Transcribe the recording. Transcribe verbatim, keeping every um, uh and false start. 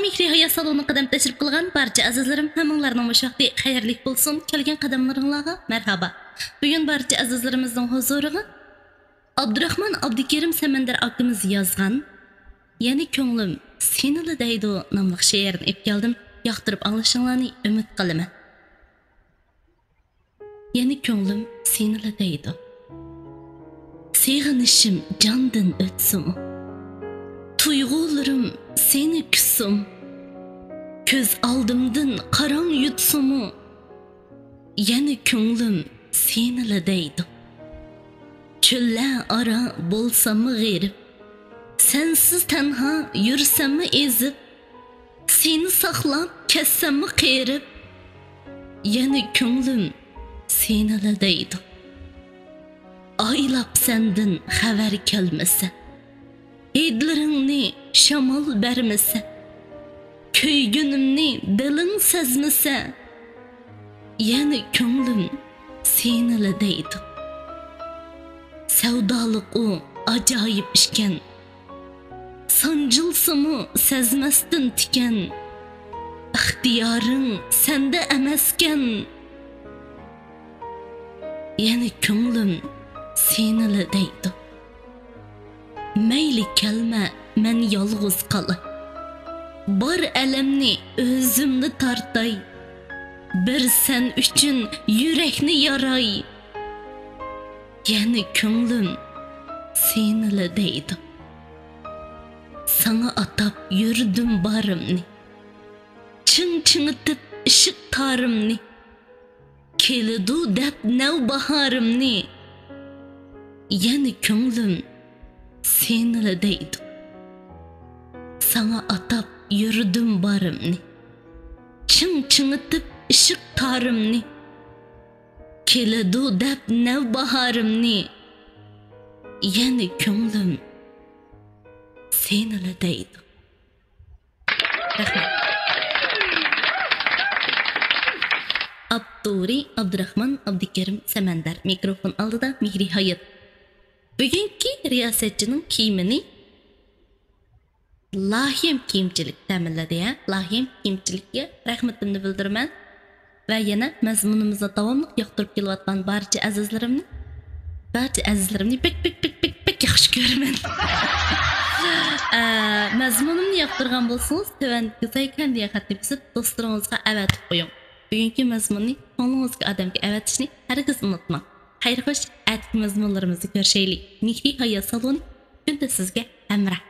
مېھرى ھايات سالونىغا قەدەم تەشرىپ قىلغان بارچە ئەزىزلىرىم، ھەممىڭلارنىڭ مۇشۇ ۋاقتى خەيرلىك بولسۇن. كەلگەن قەدەملىرىڭلارغا مەرھابا. بۈگۈن بارچە ئەزىزلىرىمىزنىڭ ھۇزۇرىغا ئابدۇراخمان ئابدۇكېرىم سەمەندەر ئاكىمىز يازغان يەنە كۆڭلۈم سېنىلا دەيدۇ ناملىق شېئىرنى ئېلىپ كەلدىم. ياقتۇرۇپ ئاڭلىشىڭلارنى ئۈمىد قىلىمەن. يەنە كۆڭلۈم سېنىلا دەيدۇ. سېغىنىشىم جاندىن ئۆتسىمۇ، تۇيغۇلىرىم سېنى كۈتسىمۇ، كۆز ئالدىمدىن قاراڭ يۇتسىمۇ، يەنە كۆڭلۈم سېنىلا دەيدۇ. چۆللەر ئارا بولساممۇ غېرىب، سەنسىز تەنھا يۈرسەممۇ ئېزىپ، سېنى ساقلاپ كەتسەممۇ قېرىپ، يەنە كۆڭلۈم سېنىلا دەيدۇ. ئايلاپ سەندىن خەۋەر كەلمىسە، ھىدلىرىڭنى شامال بەرمىسە، كۆيگىنىمنى دىلىڭ سەزمىسە، يەنە كۆڭلۈم سېنىلا دەيدۇ. سەۋدالىق ئۇ ئاجايىپ ئىكەن، سانجىلسىمۇ سەزمەستىن تىكەن، ئىختىيارىڭ سەندە ئەمەسكەن، يەنە كۆڭلۈم سېنىلا دەيدۇ. مەيلى كەلمە، مەن يالغۇز قالاي، بار ئەلەمنى ئۆزۈملا تارتاي، بىر سەن ئۈچۈن يۈرەكنى ياراي، يەنە كۆڭلۈم سېنىلا دەيدۇ. ساڭا ئاتاپ يۈردۈم بارىمنى، چىڭ چىڭىتىپ ئىشق تارىمنى، كېلىدۇ دەپ نەۋباھارىمنى، يەنە كۆڭلۈم سېنىلا دەيدۇ. ساڭا ئاتاپ يۈردۈم بارىمنى، چىڭ چىڭىتىپ ئىشق تارىمنى، كېلىدۇ دەپ نەۋباھارىمنى، يەنە كۆڭلۈم سېنىلا دەيدۇ. رەھمەت. ئاپتورى ئابدۇراخمان ئابدۇكېرىم سەمەندەر. مىكروفون ئالدىدا مېھرى ھايات. بۈگۈنكى رىياسەتچىنىڭ كىيىمىنى لاھىيەم كىيىمچىلىك تەمىنلىدى، ھە؟ لاھىيەم كىيىمچىلىككە رەھمىتىمنى بىلدۈرىمەن. ۋە يەنە مەزمۇنىمىزنى داۋاملىق ياقتۇرۇپ كېلىۋاتقان بارچە ئەزىزلىرىمنى، بارچە ئەزىزلىرىمنى بەك، بەك، بەك، بەك، بەك ياخشى كۆرىمەن. ئە، مەزمۇنۇمنى ياقتۇرغان بولسىڭىز، تۆۋەندىكى زايكەن دېگەن خەتنى بېسىپ، دوستلىرىڭىزغا ئەۋەتىپ قويۇڭ. بۈگۈنكى مەزمۇننى كۆڭلىڭىزدىكى ئادەمگە ئەۋەتىشنى ھەرگىز ئۇنتۇماڭ. خەير خوش، ئەتىكى مەزمۇنلىرىمىزدا كۆرۈشەيلى. مېھرى ھايات سالونى كۈندە سىزگە ھەمراھ.